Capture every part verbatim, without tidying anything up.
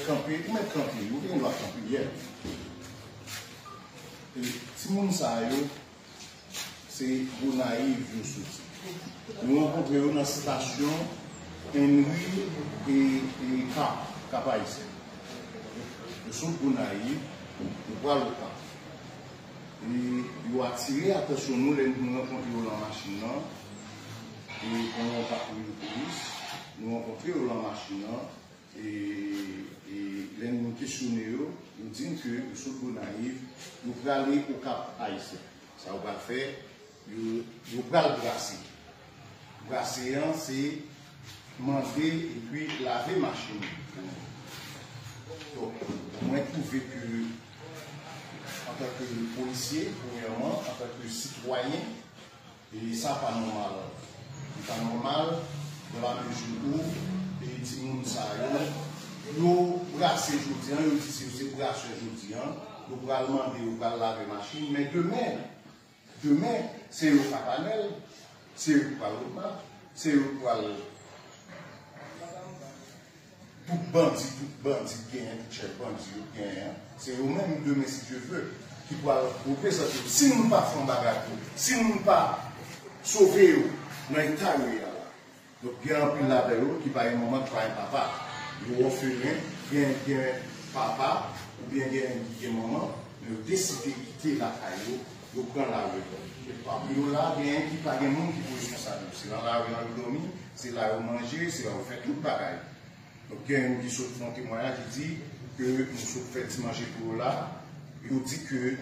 Kanpe, ou mèt kanpe, ou gen dwa kanpe, yeah. E timoun sa yo, se Gonayiv yo soti. Nou rankontre yo nan stasyon Henry e, e Kap, Kap Ayisyen. Yo sot Gonayiv, yo pral Okap. E yo atire atansyon nou lè nou rankontre yo nan machin nan. E pandan yon patwouy polis, nou rankontre yo nan machin nan. E, e lè nou kesyone yo, yo di n ke yo sot Gonayiv, yo prale Okap Ayisyen. Sa yo pral fè, yo, yo pral brase. Brase an, se mande epi lave machin. Donk, mwen twouve ke, antanke polisye, premyèman, antanke sitwayen, e sa pa nòmal. Li pa nòmal, dans la mesure où, e timoun sa yo, yo brase jodi an, yo di se yo se brasè jodi an, yo pral mande, yo pral lave machin, men demen, demen, se yo Kapanèl, se yo k pral Okap, se yo k pral tout bandi, tout bandi k genyen, tout chèf bandi yo k genyen an, se yo menm, demen, si Dye vle, ki pral reprezante yo. Si nou pa fè yon bagay pou yo, si nou pa sove yo nan eta yo ye a la, donk, gen anpil ladan yo ki pa gen manman, ki pa gen papa. Yo òfelen, gen, gen papa, oubyen gen, gen manman, men yo deside kite lakay yo, yo pran lari. E pami yo la, gen ki pa gen moun ki pou responsab yo. Se nan lari an yo dòmi, se la yo manje, se la yo fè tout bagay. Donk, gen youn ki sot fè yon temwayaj, li di ke nou sot fè ti manje pou yo la. Yo di ke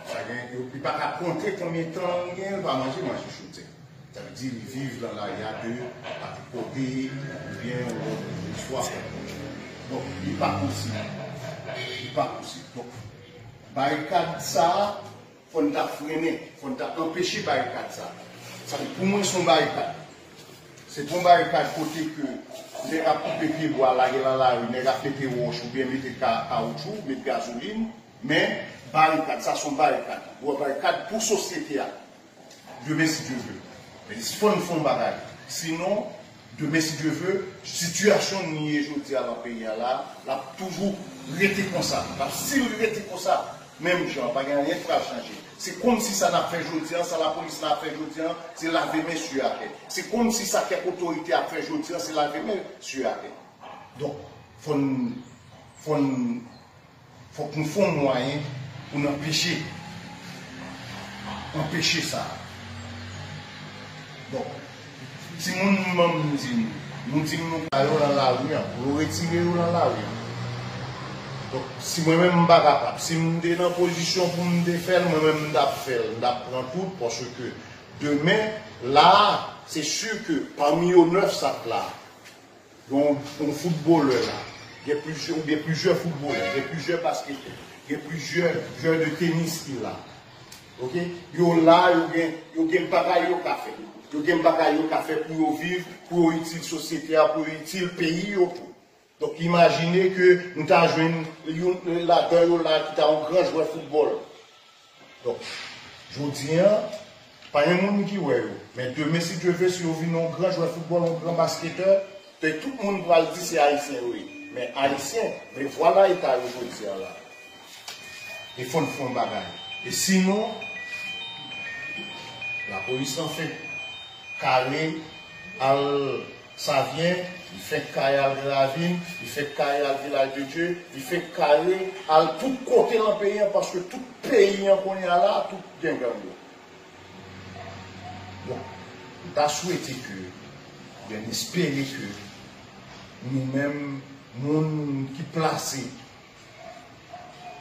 sa gen, yo, li pa ka konte konbyen tan li gen, li pa manje, manje chodyè. Sa vle di, li viv nan lari a de, ak kote, oubyen yon lòt istwa. Donk, li pa posib. Li pa posib. Donk, barikad sa a, fò n ta frennen, fò n ta anpeche barikad sa. Sa vle, pou mwen, se yon barikad. Se pa yon barikad kote ke nèg ap koupe pyebwa, lage nan lari, nèg ap mete wòch oubyen mete ka-, kawoutchou, mete gazolin, men barikad, sa se yon barikad. Yon barikad pou sosyete a. Demen, si Dye vle. Men fò n fè yon bagay. Sinon, demen, si Dye vle, sitiyasyon nou ye jodi a nan peyi a la, l ap toujou rete konsa. L ap still rete konsa, menm jan, pa gen anyen k pral chanje. Se kòmsi sa n ap fè jodi a, sa lapolis la ap fè jodi a, se lave men sye atè. Se kòmsi sa kèk otorite ap fè jodi a, se lave men sye atè. Donk, fò n, fò n Fòk nou fè yon mwayen pou n anpeche, anpeche sa. Donk, timoun m di nou, nou di m nou ka yo nan lari an, pou yo retire yo nan lari an. Donk, si mwen menm m pa kapab, si m te nan pozisyon pou m te fè l, mwen menm m t ap fè l, m t ap pran tout, paske demen, la a, se si ke pami yo nèf sa k la, Yon, yon foutbolè la, gen plizyè, oubyen plizyè foutbolè, gen plizyè basketè, gen plizyè jwè de tenis ki la. Oke? Yo la, yo gen, yo gen bagay yo ka fè. Yo gen bagay yo ka fè pou yo viv, pou yo itil sosyete a, pou yo itil peyi yo tou. Donk, imajine ke nou ta jwenn youn ladan yo la ki ta yon gran jwè foutbòl. Donk, jodi a, pa gen moun ki wè yo. Men demen, si Dye vle, si yo vin yon gran jwè foutbòl, yon gran basketè, tout moun pral di se Ayisyen yo ye. Men Ayisyen, men vwala eta yo jodi a la. E fò n fè yon bagay. E sinon, lapolis lan fenk kare al Savyen, li fenk kare al Gran Ravin, li fenk kare al Vilaj de Dye, li fenk kare al tout kote nan peyi an, paske tout peyi an kounye a la, tout gen gang yo. Donk, m ta swete ke, oubyen m espere ke nou menm, moun ki plase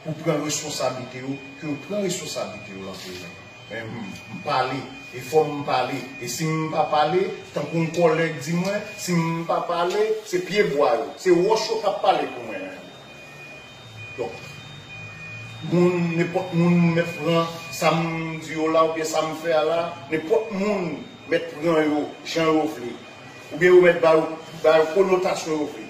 pou pran responsablite yo, ke yo pran responsablite yo nan peyi an. Men m, m pale, e fò m pale. E si m pa pale, tankou yon kòlèg di mwen, si m pa pale, se pyebwa yo, se wòch yo k ap pale pou mwen. Donk, moun, nenpòt moun mèt pran sa m di yo la oubyen sa m fè a la, nenpòt moun mèt pran yo jan yo vle, oubyen yo mèt ba yo, ba yo konotasyon yo vle.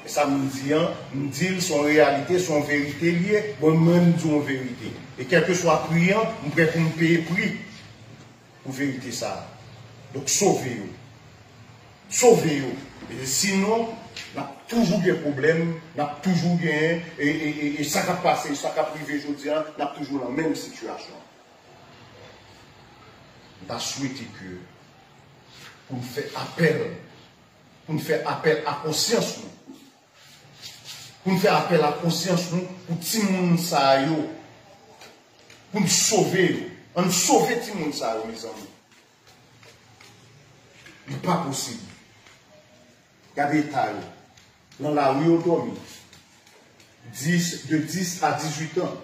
E sa m di an, m di l, se yon reyalite, se yon verite li ye. Bon, mwen, m di w yon verite. E kèlkeswa pri an, m prè pou m peye pri pou verite sa a. Donk, sove yo. Sove yo. E sinon, N ap toujou gen pwoblèm, n ap toujou gen e, e, e, e sa k ap pase, sa k ap rive jodi a, n ap toujou nan menm sitiyasyon. M ta swete ke pou n fè apèl, pou n fè apèl a konsyans nou, pou n fè apèl a konsyans nou pou timoun sa yo, pou n sove yo. Ann sove timoun sa yo, mezanmi. Li pa posib. Gade eta yo. Nan lari yo dòmi. Dis, de dis a dizuit an.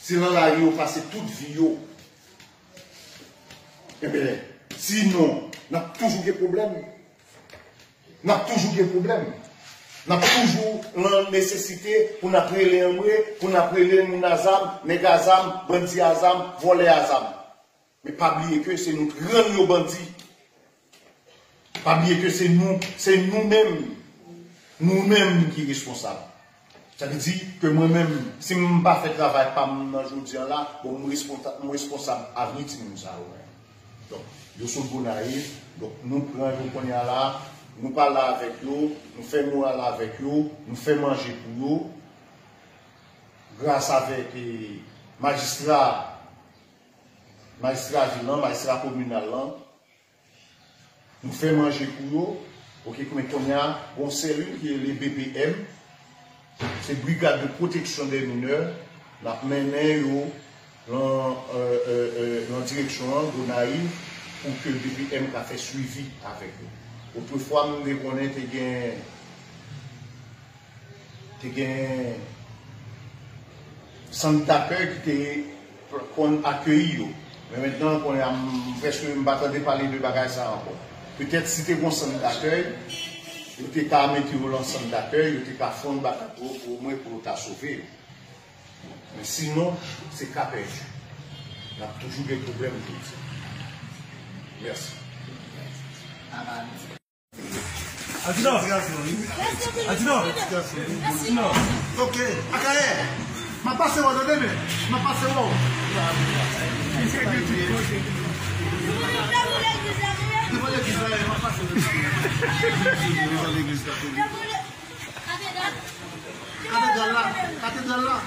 Se nan lari yo pase tout vi yo. Enben, sinon, n ap toujou gen pwoblèm. N ap toujou gen pwoblèm. N ap toujou nan nesesite pou n ap rele anmwe, pou n ap rele moun a zam, nèg a zam, bandi a zam, vòlè a zam. Men pa bliye ke se nou k rann yo bandi. Pa bliye ke se nou, se nou menm, nou menm ki responsab. Sa vle di ke mwen menm, si m pa fè travay pa m nan jodi a la, bon, m responsa-, m responsab avni timoun sa yo. Donk, yo sot Gonayiv, donk nou pran yo kounye a la, nou pale avèk yo, nou fè moral avèk yo, nou fè manje pou yo. Gras avèk, eh, majistra, majistra vil lan, majistra kominal lan, nou fè manje pou yo. Oke, men kounye a, gon selil ki rele B P M, se Brigade de Protection des Mineurs, n ap mennen yo nan, euh, euh, euh, nan direksyon an, Gonayiv, pou ke B P M ka fè swivi avèk yo. Otrefwa, m te konnen te gen, te gen sant dakèy ki te konn akeyi yo. Men mentnan, kounye a, m, prèske m pa tande pale de bagay sa ankò. Petèt si te gon sant dakèy, yo te ka mete yo lan sant dakèy, yo te ka fè yon bagay pou, pou omwen pou yo ta sove yo. Men sinon, se ka pèdi. N ap toujou gen pwoblèm jodi. Mèsi. Adjudant! Adjudant! Adjudant! Ok, Akayè! M ap pase wè w demen. M ap pase wè w. Devan legliz la, m ap pase wè w. Devan legliz la. Katedral la, katedral la.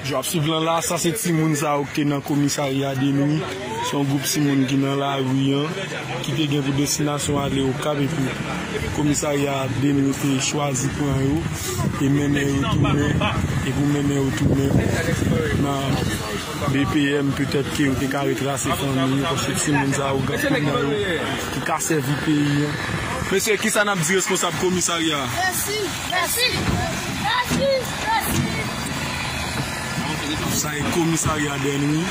Jan w ap swiv lan la, sa se timoun sa yo ki te nan komisarya de nwi. Se yon gwoup timoun ki nan lari an, ki te gen pou destinasyon ale Okap, epi komisarya de nwi te chwazi pran yo, e mennen yo tounen, e pou mennen yo tounen nan B P M, petèt ke yo te ka retrase fanmi yo, paske timoun sa yo, gad kòman yo ki ka sèvi peyi an. Mesye, kisa n ap di responsab komisarya a? Mèsi, mèsi, mèsi, mèsi. Sa e komisarya Dènwi.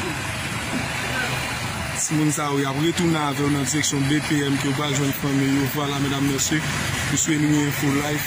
Timoun sa yo, y ap retounen avè yo nan direksyon B P M ke yo pral jwenn fanmi yo. Vwala, medam, mesye, nou sou Enri Enfo Live.